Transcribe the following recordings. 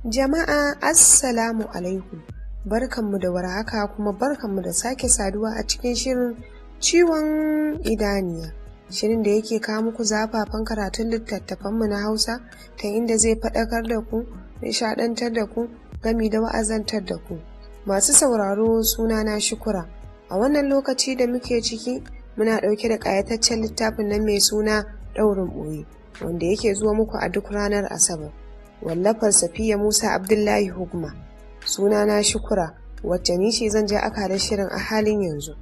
Jama'a Assalamu alaikum. Barkanmu da warhaka kuma barkanmu da sake saduwa a cikin shirin ciwon idaniya. Shirin da yake kawo muku zafafan karatun littattafanmu na Hausa ta inda zai faɗakar da ku, nishaɗantar da ku, gami da wa'azantar da ku. Masu sauraro, sunana Shukura. A wannan lokaci da muke ciki, muna ɗauke da ƙayataccen littafin nan mai suna Ɗaurin Ɓoye, wanda yake zuwa muku a duk ranar Asabar. Wallafar Safiya Musa Abdullahi Hugma. Sunana Shukura, wacce ni ce zan ja akalar shirin a halin yanzu.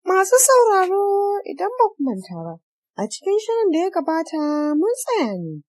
Masu sauraro, idan ba ku manta ba, a cikin shirin da ya gabata mun tsaya ne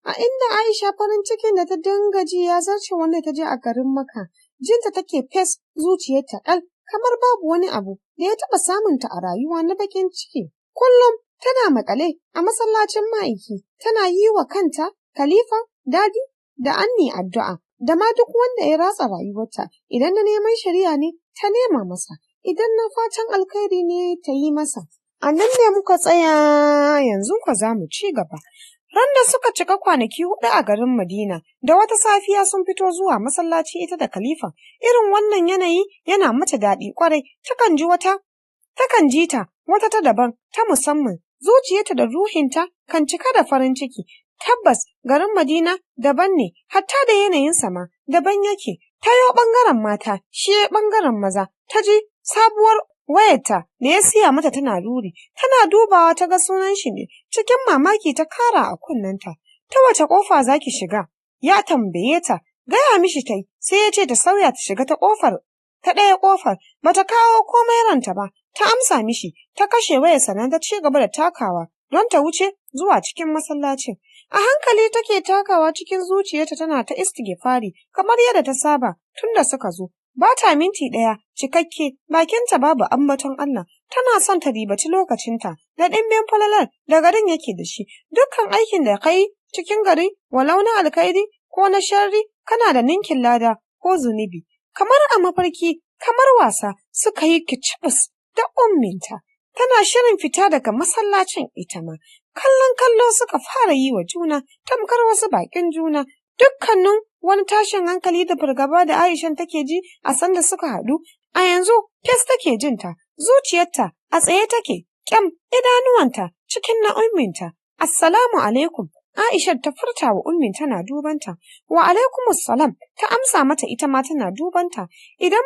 a inda Aisha farin cikin da ta dinga ji ya zarce wanda ta je a garin Makka. Jinta take fes, zuciyarta kal, kamar babu wani abu da ya taɓa samunta a rayuwa na bakin ciki. Kullum tana makale a masallacin ma'aiki, tana yi wa kanta, Khalifa, Dadi da Anni addu'a, da ma duk wanda ya ratsa rayuwarta, idan na neman shari'a ne ta nema masa, idan na fatan alkhairi ne ta yi masa. A nan ne muka tsaya, yanzu kwa za mu ci gaba. Ran da suka cika kwanaki 4 a garin Madina, da wata safiya sun fito zuwa masallaci ita da Khalifa. Irin wannan yanayi yana mata daɗi kwarai, takan ji wata, takan ji ta wata ta daban, ta musamman. Zuciyarta da ruhinta kan cika da farin ciki. Tabbas garin Madina daban ne, hatta da yanayin sama daban yake. Ta yo ɓangaren mata, shi ya ɓangaren maza. Ta ji sabuwar wayarta da ya siya mata tana ruri, tana dubawa ta ga sunan shi ne, cikin mamaki ta kara a kunnenta. Ta wace kofa zaki shiga? Ya tambaye ta. Gaya mishi tai, sai ya ce ta sauya ta shiga ta kofar, ta ɗaya kofar. Bata kawo komai ranta ba, ta amsa mishi, ta kashe wayar, sannan ta ci gaba da takawa don ta wuce zuwa cikin masallacin. A hankali take takawa, cikin zuciyarta tana ta istighfari kamar yadda ta saba tunda suka zo. Ba ta minti ɗaya cikakke bakinta babu ambaton Allah. Tana son ta ribaci lokacinta da ɗimbin falalar da garin yake da shi. Dukkan aikin da kai cikin gari, walau na alkhairi ko na sharri, kana da ninkin lada ko zunubi. Kamar a mafarki, kamar wasa, suka yi kicibis da umminta. Tana shirin fita daga masallacin ita ma. Kallon kallo suka fara yi wa juna, tamkar wasu baƙin juna. Dukkanin wani tashin hankali da fargaba da Aishan take ji a sanda suka haɗu, a yanzu fes take jin ta, zuciyarta a tsaye take, kyam, idanuwanta cikin na umminta. "Assalamu alaikum," Aisha ta furta wa ummin tana dubanta. "Wa alaikumus salam," ta amsa mata ita ma tana dubanta. Idan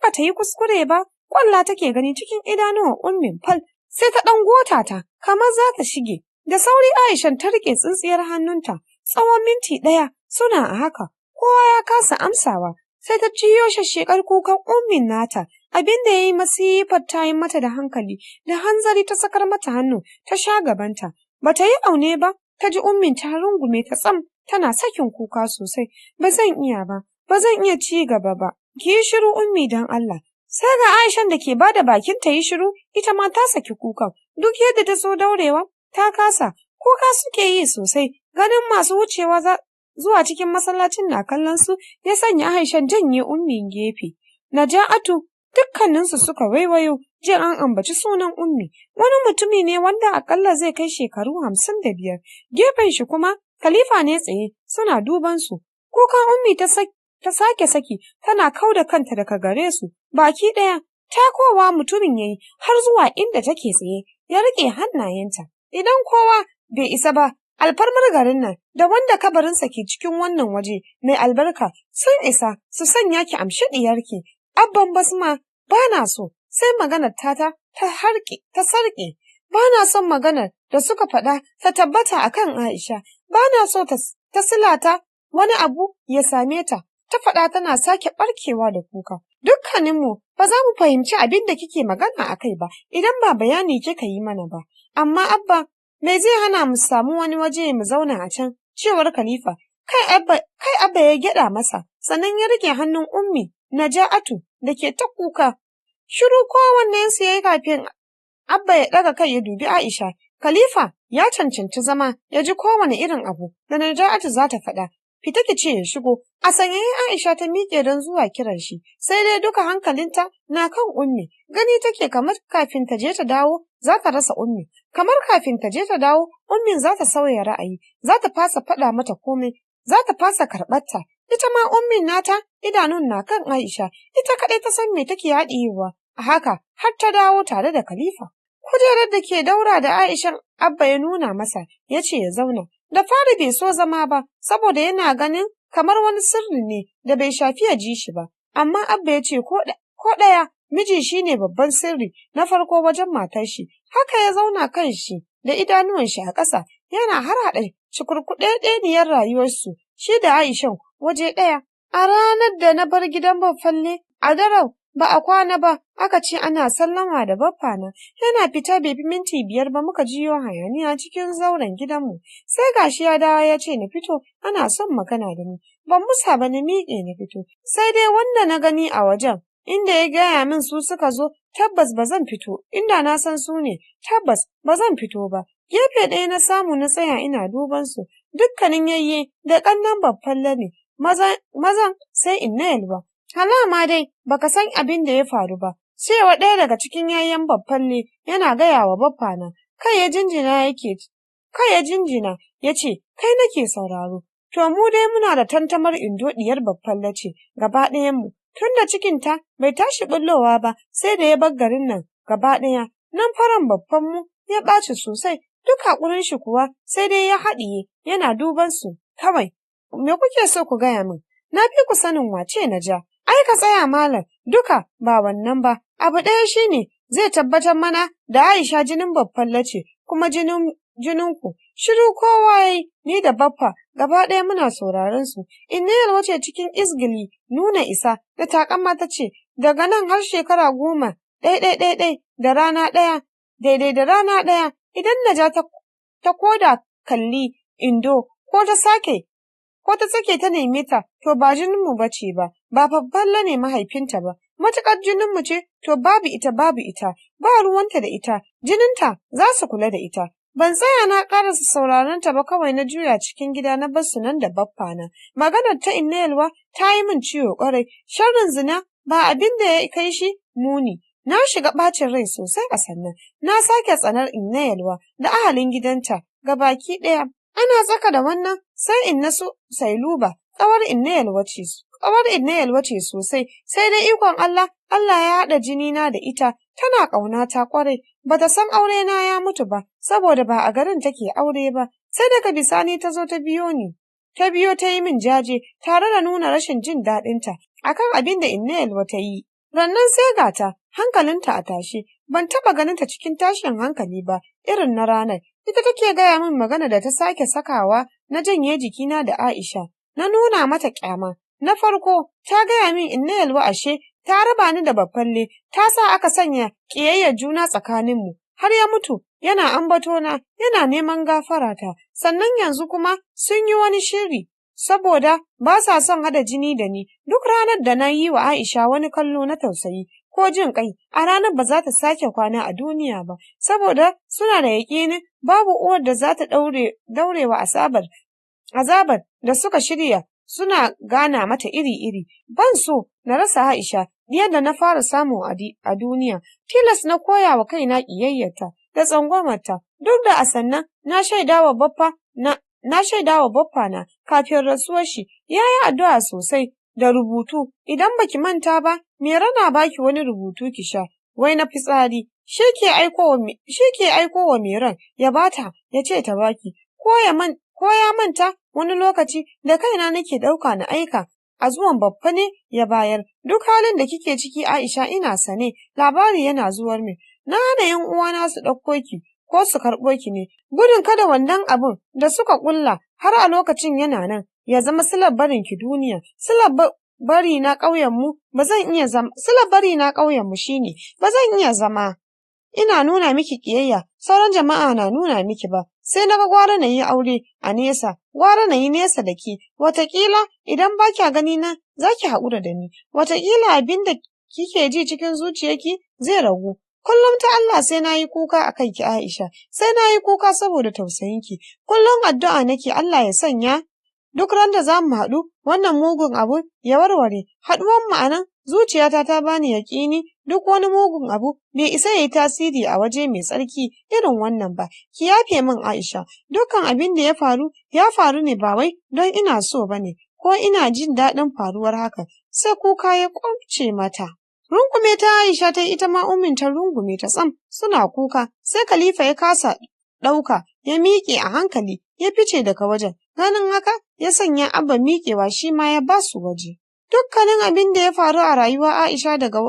bata yi kuskure ba, kwalla take gani cikin idanuwan ummin fal, sai ta ɗan gota ta kamar za ta shige. Da sauri Aishan ta riƙe tsintsiyar hannunta. Tsawon minti ɗaya suna a haka, kowa ya kasa amsawa, sai ta jiyo shashshekar kukan ummin nata, abin da ya yi masifar ta yi mata da hankali, da hanzari ta sakar mata hannu, ta sha gabanta. Bata yi aune ba, ta ji ummin ta rungume ta tsam, tana sakin kuka sosai. "Ba zan iya ba, ba zan iya ci gaba ba, ki yi shiru ummi, don Allah." Sai ga Aishan da ke bada bakin ta yi shiru, ita ma ta saki kukan. Duk yadda ta so daurewa, ta kasa. Kuka suke yi sosai, ganin masu wucewa zuwa cikin masallacin na kallon su ya sanya Aishan janye ummin gefe. Naja'atu, dukkaninsu suka waiwayo jin an ambaci sunan ummi. Wani mutumi ne wanda akalla zai kai shekaru 55. Gefen shi kuma Khalifa ne tsaye, suna duban su. Kukan ummi ta sake saki, tana kau da kanta daga gare su. Baki ɗaya takowa mutumin yayi har zuwa inda take tsaye, ya riƙe hannayenta. "Idan kowa bai isa ba, alfarmar garin nan da wanda kabarinsa ke cikin wannan waje mai albarka sun isa su sanya ki amshi ɗiyarki. Abban Basma, ba na so." Sai maganar tata ta harke, ta sarƙe. "Ba na son maganar da suka faɗa ta tabbata akan Aisha. Ba na so ta silata wani abu ya same ta," ta faɗa tana sake ɓarkewa da kuka. "Dukkaninmu ba za mu fahimci abin da kike magana a kai ba idan ba bayani kika yi mana ba. Amma Abba, me zai hana mu samu wani waje mu zauna a can?" cewar Khalifa. Kai Abba ya gyaɗa masa, sannan ya rike hannun ummi Naja'atu da ke ta kuka. Shiru kowannensu ya yi kafin Abba ya ɗaga kai ya dubi Aisha. Khalifa ya cancanci zama ya ji kowane irin abu da Naja'atu za ta faɗa. Fita ki ce ya shigo. A sanyaye Aisha ta miƙe don zuwa kiran shi, sai dai duka hankalinta na kan Ummi. Gani take kamar kafin ta je ta dawo za ta rasa Ummi. Kamar kafin ta je ta dawo, Ummin za ta sauya ra'ayi, za ta fasa faɗa mata komai, za ta fasa karɓarta. Ita ma Ummin nata idanun na kan Aisha, ita kaɗai ta san me take haɗiyewa. A haka har ta dawo tare da Khalifa. Kujerar da ke daura da Aishan Abba ya nuna masa, ya ce ya zauna. Da fari bai so zama ba, saboda yana ganin kamar wani sirri ne da bai shafi ya ji shi ba. Amma Abba ya ce ko ɗaya miji shine babban sirri na farko wajen matar shi. Haka ya zauna kan shi da idanuwan shi a ƙasa, yana harhaɗa cikurkuɗeɗeniyar rayuwarsu shi da Aishan waje ɗaya. A ranar da na bar gidan Baffalle a daren ba a kwana ba aka ce ana sallama da baffana. Yana fita bai fi minti 5 ba muka jiyo hayaniya cikin zauren gidanmu. Sai gashi ya dawo ya ce na fito, ana son magana da ni. Ban musa ba, na miƙe na fito. Sai dai wanda na gani a wajen, inda ya gaya min su suka zo, tabbas ba zan fito. Inda na san su ne, tabbas ba zan fito ba. Gefe ɗaya na samu na tsaya ina duban su. Dukkanin yayye da ƙannen Baffalle ne, mazan sai Inna Yalwa. Halama dai baka san abin da ya faru ba. Cewa ɗaya daga cikin yayyen Baffalle yana gaya wa baffana. Kai ya jinjina ya ce, kai nake sauraro. To mu dai muna da tantamar Indo ɗiyar Baffalle ce gaba ɗayanmu. Tun da cikinta bai tashi ɓullowa ba sai da ya bar garin nan gaba ɗaya. Nan faran baffanmu ya ɓaci sosai. Duk haƙurin shi kuwa sai dai ya haɗiye yana duban su kawai. Me kuke so ku gaya min? Na fi ku sanin wace na ja. Ai ka tsaya malam, duka ba wannan ba. Abu ɗaya shine zai tabbatar mana da Aisha jinin Baffalle ce kuma jininku. Shiru kowa yayi, ni da Baffa gaba ɗaya muna sauraron su. Inna Yalwa ce cikin izgili nuna isa da taƙama ta ce, daga nan har shekara 10 ɗai ɗai ɗai ɗai da rana ɗaya, daidai da rana ɗaya, idan Naja ta koda kalli Indo ko ta sake ko ta sake ta neme ta, to ba jininmu ba ce ba, ba Baffalle ne mahaifinta ba. Matuƙar jininmu ce, to babu ita babu ita, ba ruwanta da ita, jininta za su kula da ita. Ban tsaya na ƙarasa sauraron ta ba, kawai na juya cikin gida na bar su nan da baffana. Maganar ta Inna Yalwa ta yi min ciwo ƙwarai. Sharrin zina ba abin da ya kai shi muni. Na shiga ɓacin rai sosai a sannan. Na sake tsanar Inna Yalwa da ahalin gidanta gabaki ɗaya. Ana tsaka da wannan sai Inna su Sailuba, ƙawar Inna Yalwa ce. Ƙawar Inna Yalwa ce sosai, sai dai ikon Allah, Allah ya haɗa jini na da ita, tana ƙaunata ƙwarai. Bata san aure na ya mutu ba, saboda ba a garin take aure ba. Sai daga bisani ta zo ta biyo ni. Ta biyo ta yi min jaje tare da nuna rashin jin daɗinta akan abin da Inna Yalwa ta yi. Rannan sai gata, hankalinta a tashe, ban taɓa ganinta cikin tashin hankali ba irin na ranar. Ita take gaya min magana da ta sake sakawa na janye jikina da Aisha, na nuna mata ƙyama. Na farko, ta gaya min Inna Yalwa ashe ta raba ni da Baffalle, ta sa aka sanya ƙiyayyar juna tsakaninmu. Har ya mutu, yana ambatona, yana neman gafarata. Sannan yanzu kuma sun yi wani shiri, saboda ba sa son haɗa jini da ni. Duk ranar da na yi wa Aisha wani kallo na tausayi ko jin ƙai, a ranar ba za ta sake kwana a duniya ba, saboda suna da yaƙinin babu uwar da za ta daurewa azabar da suka shirya suna gana mata iri-iri. Ban so na rasa Aisha, diyar da na fara samu a duniya. Tilas na koya wa kaina ƙiyayyarta da tsangwamarta, duk da a sannan na shaidawa baffa na kafin rasuwar shi, ya yi addu'a sosai da rubutu. Idan baki manta ba, Mera na baki wani rubutu ki sha, wai na fitsari. Shi ke aiko wa Meran ya bata, ya ce ta baki. Ko ya manta wani lokaci da kaina nake ɗauka na aika, a zuwan Baffa ne ya bayar. Duk halin da kike ciki Aisha ina sane, labari yana zuwar min. Na hana ‘yan uwana su ɗauko ki ko su karɓo ki ne, gudun kada wannan abun da suka ƙulla har a lokacin yana nan ya zama silar barin ki duniya. Silar bari na ƙauyenmu ba zan iya zama, silar bari na ƙauyenmu shine ba zan iya zama ina nuna miki ƙiyayya, sauran jama'a na nuna miki ba. Sai na ga gwara na yi aure a nesa, gwara na yi nesa da ke. Wataƙila idan ba kya gani na za ki haƙura da ni. Wataƙila abin da kike ji cikin zuciyarki zai ragu. Kullum ta Allah sai na yi kuka a kanki Aisha, sai na yi kuka saboda tausayinki. Kullum addu'a nake Allah ya sanya Duk ran da za mu haɗu, wannan mugun abu ya warware. Haɗuwar mu a nan, zuciyata ta bani yaƙini duk wani mugun abu bai isa ya yi tasiri a waje mai tsarki irin wannan ba. Ki yafe min Aisha, dukkan abin da ya faru ne ba wai don ina so ba ne, ko ina jin daɗin faruwar haka. Sai kuka ya ƙwamce mata. Rungume ta Aisha ta ita ma Ummin ta rungume ta tsam, suna kuka, sai Khalifa ya kasa ɗauka, ya miƙe a hankali, ya fice daga wajen. Ganin haka ya sanya Abba miƙewa shi ma ya ba su waje. Dukkanin abin da ya faru a rayuwa Aisha daga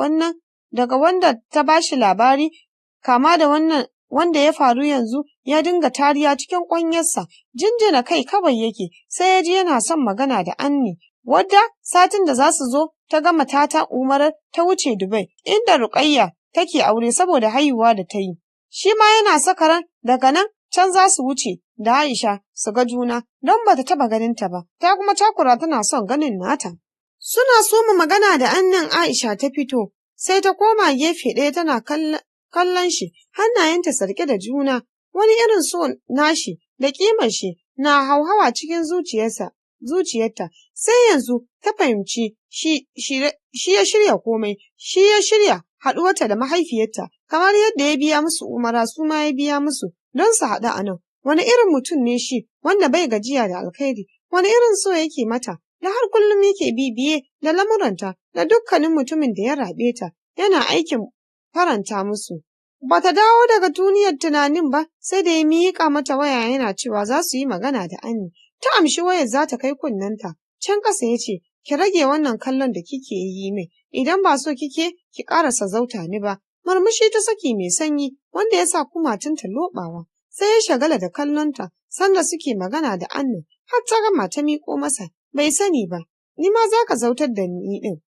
wanda ta bashi labari, kama da wannan wanda ya faru yanzu, ya dinga tariya cikin ƙwanyarsa, jinjina kai kawai yake, sai ya ji yana son magana da Anni, wadda satin da za su zo ta gama tata umarar ta wuce Dubai, inda Ruqayya take aure saboda haihuwa da ta yi. Shi ma yana saka ran daga nan can za su wuce da Aisha su ga juna, don bata taɓa ganinta ba, ta kuma takura tana son ganin nata. Suna soma magana da Annin Aisha ta fito, sai ta koma gefe ɗaya tana kallon shi, hannayenta sarƙe da juna, wani irin so nashi da ƙimar shi na hauhawa cikin zuciyarta, sai yanzu ta fahimci shi ya shirya komai, shi ya shirya haɗuwarta da mahaifiyarta, kamar yadda ya biya musu umara su ma ya biya musu don su haɗu a nan. Wani irin mutum ne shi wanda bai gajiya da alkhairi, wani irin so yake mata, da har kullum yake bibiye da lamuranta da dukkanin mutumin da ya raɓe ta, yana aikin faranta musu. Bata dawo daga duniyar tunanin ba, sai da ya miƙa mata waya yana cewa za su yi magana da Anni. Ta amshi wayar za ta kai kunnenta, can ƙasa ya ce, ki rage wannan kallon da kike yi min, idan ba so kike ki ƙarasa zauta ni ba. Murmushi ta saki mai sanyi, wanda ya sa kumatunta loɓawa. Sai ya shagala da kallonta, sanda suke magana da Anni, har ta gama ta miƙo masa, bai sani ba, ni ma za ka zautar da ni ɗin.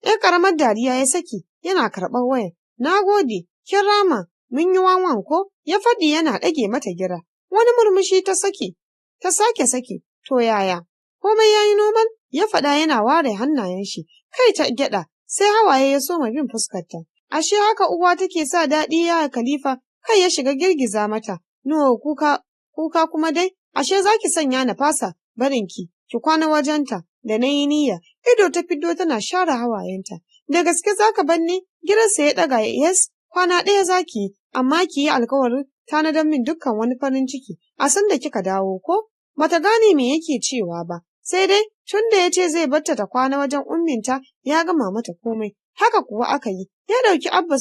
‘Yar ƙaramar dariya ya saki, yana karɓar wayar. Na gode, kin rama, mun yi wanwan ko? Ya faɗi yana ɗage mata gira. Wani murmushi ta saki, ta sake saki, to yaya? Komai ya yi noman? Ya faɗa yana ware hannayen shi, kai ta gyaɗa, sai hawaye ya soma bin fuskarta. Ashe haka uwa take sa daɗi ya Khalifa, kai ya shiga girgiza mata. No, kuka, kuka kuma dai, ashe za ki sanya na fasa barinki, ki kwana wajenta da na yi niyya. Ido ta fiddo tana share hawayenta. Da gaske za ka bar ni? Gidansa ya ɗaga, yes, kwana ɗaya za ki yi, amma ki yi alkawarin tanadar min dukkan wani farin ciki a sanda kika dawo ko? Bata gane me yake cewa ba, sai dai tun da ya ce zai barta ta kwana wajen umminta ya gama mata komai. Haka kuwa aka yi, ya ɗauki Abba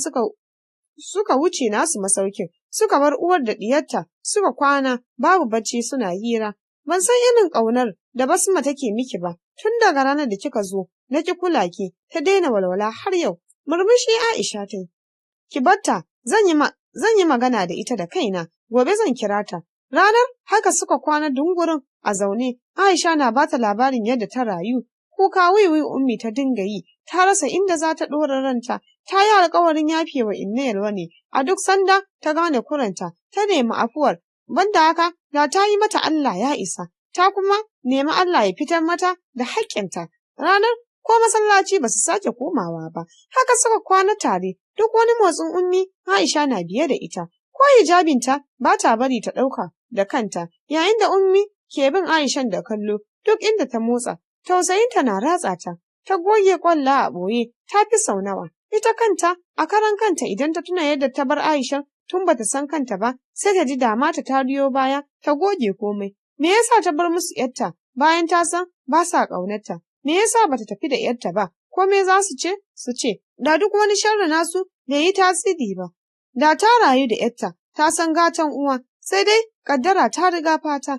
suka wuce nasu masaukin, suka bar uwar da ɗiyarta suka kwana babu bacci suna hira. Ban san irin ƙaunar da Basma take miki ba, tun daga ranar da kika zo na ki kula ki, ta daina walwala har yau. Murmushi Aisha ta yi. Ki barta, zan yi magana da ita da kaina, gobe zan kira ta. Ranar haka suka kwana dungurin a zaune, Aisha na bata labarin yadda ta rayu. Kuka wiwi Ummi ta dinga yi, ta rasa inda za ta ɗora ranta, ta yi alƙawarin yafewa Inna Yalwa ne, a duk sanda ta gane kuranta, ta nemi afuwar, banda haka da ta yi mata Allah ya isa, ta kuma nemi Allah ya fitar mata da haƙƙinta. Ranar ko masallaci ba su sake komawa ba, haka suka kwana tare, duk wani motsin Ummi Aisha na biye da ita, ko hijabinta ba ta bari ta ɗauka da kanta, yayin da Ummi ke bin Aishan da kallo duk inda ta motsa, tausayinta na ratsa ta, ta goge ƙwalla a ɓoye, ta fi sau nawa. Ita kanta, a karan kanta idan ta tuna yadda ta bar Aisha tun bata san kanta ba, sai ta ji dama ta tariyo baya, ta goge komai. Me yasa ta bar musu ‘yarta bayan ta san ba sa ƙaunarta? Me yasa bata tafi da ‘yarta ba? Komai za su ce? Su ce, da duk wani sharri nasu bai yi tasiri ba. Da ta rayu da ‘yarta, ta san gatan uwa, sai dai ƙaddara ta riga fata,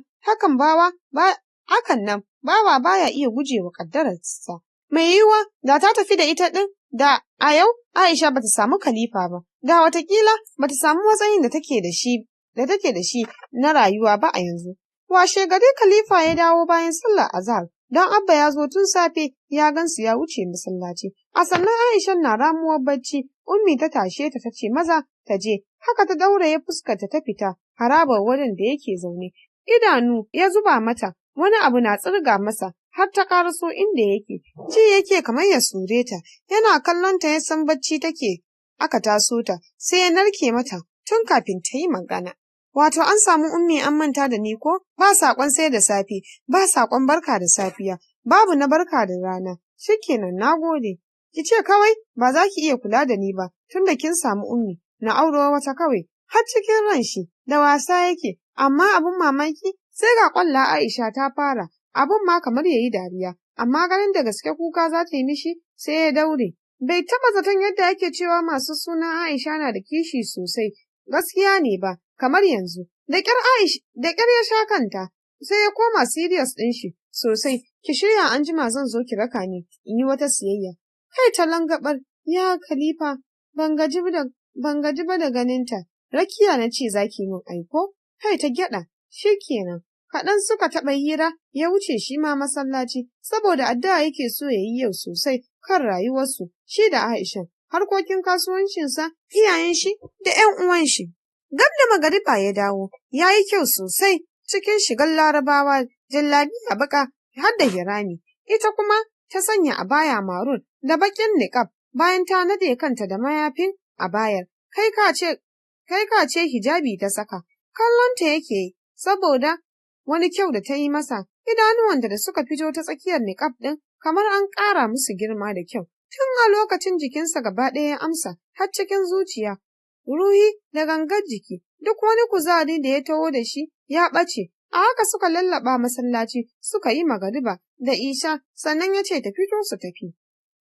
hakan nan bawa baya iya gujewa ƙaddararsa. Mai yiwuwa da ta tafi da ita ɗin, da a yau Aisha bata samu Khalifa ba, da watakila bata samu matsayin da take da shi na rayuwa ba a yanzu. Washe gari Khalifa ya dawo bayan sallar azahar, don Abba ya zo tun safe ya gansu ya wuce masallaci. A sannan Aisha na ramuwar bacci, Ummi ta tashe ta tace maza ta je, haka ta dauraye fuskarta ta fita harabar wajen da yake zaune. Idanu ya zuba mata, wani abu na tsirga masa har ta karaso inda yake. Ji yake kamar ya sure ta, yana kallon ta ya san bacci take aka taso ta, sai ya narke mata tun kafin ta yi magana. Wato an samu Ummi an manta da ni ko? Ba saƙon sai da safe, ba saƙon barka da safiya, babu na barka da rana. Shikenan, na gode. Ki ce kawai ba za ki iya kula da ni ba tunda kin samu Ummi, na auro wata kawai. Har cikin ran shi da wasa yake, amma abun mamaki sai ga ƙwalla Aisha ta fara, abun ma kamar yayi dariya, amma ganin da gaske kuka za ta yi mishi sai ya daure. Bai taɓa zaton yadda ake cewa masu suna Aisha na da kishi sosai, gaskiya ne ba, kamar yanzu. Da ƙyar ya sha kanta, sai ya koma serious ɗin shi sosai. Ki shirya anjima zan zo ki raka ni in yi wata siyayya. Kai ta langabar, ya Khalifa, ban gaji ba da ganinta. Rakiya na ce za ki min aiko? Kai ta gyaɗa, shi kenan. Kaɗan suka taɓa hira, ya wuce shi ma masallaci, saboda addu'a yake so ya yi yau sosai kan rayuwarsu, shi da Aisha, harkokin kasuwancinsa, iyayen shi da ‘yan uwan shi. Gab da magariba ya dawo, ya yi kyau sosai cikin shigar Larabawa, jallabiya baƙa har da hirami. Ita kuma ta sanya abaya marun da baƙin niƙab bayan ta nade kanta da mayafin abayar. Kai ka ce hijabi ta saka. Kallonta yake saboda wani kyau da ta yi masa, idanuwanta da suka fito ta tsakiyar niƙab ɗin kamar an ƙara musu girma da kyau. Tun a lokacin jikinsa gaba ɗaya ya amsa har cikin zuciya, ruhi da gangar jiki, duk wani kuzari da ya taho da shi ya ɓace. A haka suka lallaɓa masallaci suka yi magariba da isha, sannan ya ce ta fito su tafi.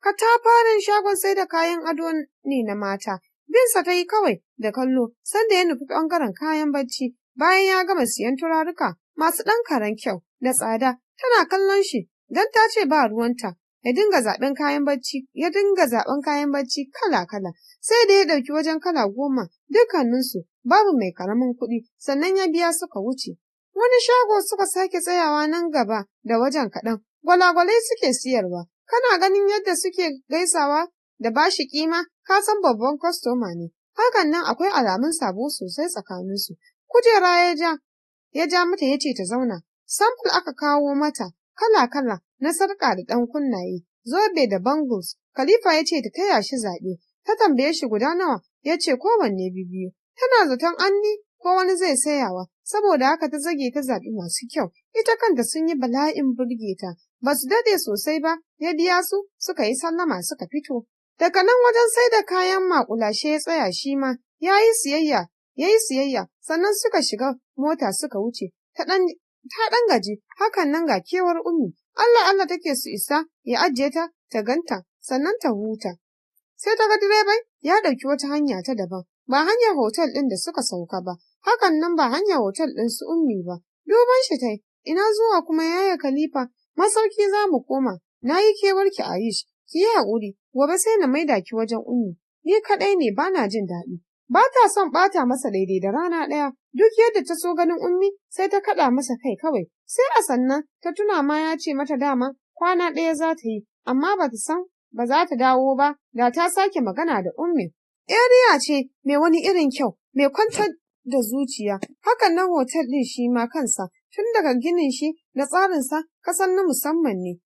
Katafaren shagon sai da kayan ado ne na mata, binsa ta yi kawai da kallo sanda ya nufi ɓangaren kayan bacci bayan ya gama siyan turaruka masu ɗan karen kyau da tsada. Tana kallon shi don ta ce ba ruwanta, ya dinga zaɓen kayan bacci, ya dinga zaɓen kayan bacci kala-kala, sai da ya ɗauki wajen kala 10, dukkaninsu babu mai karamin kuɗi, sannan ya biya suka wuce. Wani shago suka sake tsayawa nan gaba da wajen kaɗan, gwalagwalai suke siyarwa, kana ganin yadda suke gaisawa da bashi kima, ka san babban kwastoma ne. Hakan nan akwai alamun sabo sosai tsakaninsu. Kujera ya ja mata ya ce ta zauna. Sample aka kawo mata kala-kala na sarƙa da ɗan kunnaye, zobe da bangles. Khalifa ya ce ta taya shi zaɓe. Ta tambaye shi guda nawa, ya ce kowanne 2. Tana zaton Anni ko wani zai sayawa, saboda haka ta zage ta zaɓi masu kyau. Ita kanta sun yi bala'in burge ta. Ba su daɗe sosai ba, ya biya su, suka yi sallama suka fito. Daga nan wajen sai da kayan maƙulashe ya tsaya shi ma, ya yi siyayya, sannan suka shiga mota suka wuce. Ta ɗan gaji, hakan nan ga kewar Ummi. Allah Allah take su isa, ya ajiye ta, ta ganta, sannan ta huta. Sai ta ga direban ya ɗauki wata hanya ta daban, ba hanyar hotel ɗin da suka sauka ba, hakan nan ba hanyar hotel ɗin su Ummi ba. Duban shi tai, ina zuwa kuma yaya Khalifa, masauki za mu koma, na yi kewarki Aish, ki yi haƙuri, gobe sai na maida ki wajen Ummi, ni kaɗai ne ba na jin daɗi. Ba ta son ɓata masa daidai da rana ɗaya, duk yadda ta so ganin Ummi sai ta kaɗa masa kai kawai. Sai a sannan ta tuna ma ya ce mata dama kwana ɗaya za ta yi, amma ba ta san ba za ta dawo ba, da ta sake magana da Ummi. Area ce mai wani irin kyau, mai kwantar da zuciya, hakan nan hotel ɗin shi ma kansa, tun daga ginin shi da tsarinsa kasan na musamman ne.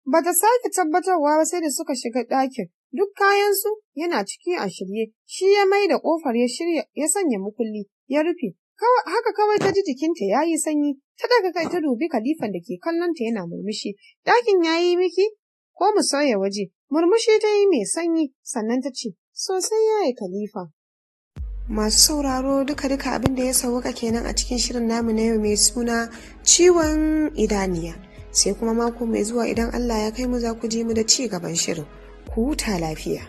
Ba ta sake tabbatarwa ba sai da suka shiga ɗakin. Duk kayansu yana ciki a shirye, shi ya mai da ƙofar ya shirya, ya sanya mukulli, ya rufe. Haka kawai ta ji jikinta ya yi sanyi, ta daga kai ta dubi Khalifan da ke kallonta yana murmushi. Ɗakin ya yi miki? Ko mu sauya waje? Murmushi ta yi mai sanyi, sannan ta ce, sosai ya yi Khalifa. Masu sauraro duka-duka abin da ya sauwaka kenan a cikin shirin namu na yau mai suna Ciwon Idaniya. Sai kuma mako mai zuwa idan Allah ya kai mu za ku ji mu da ci gaban shirin. Ku huta lafiya.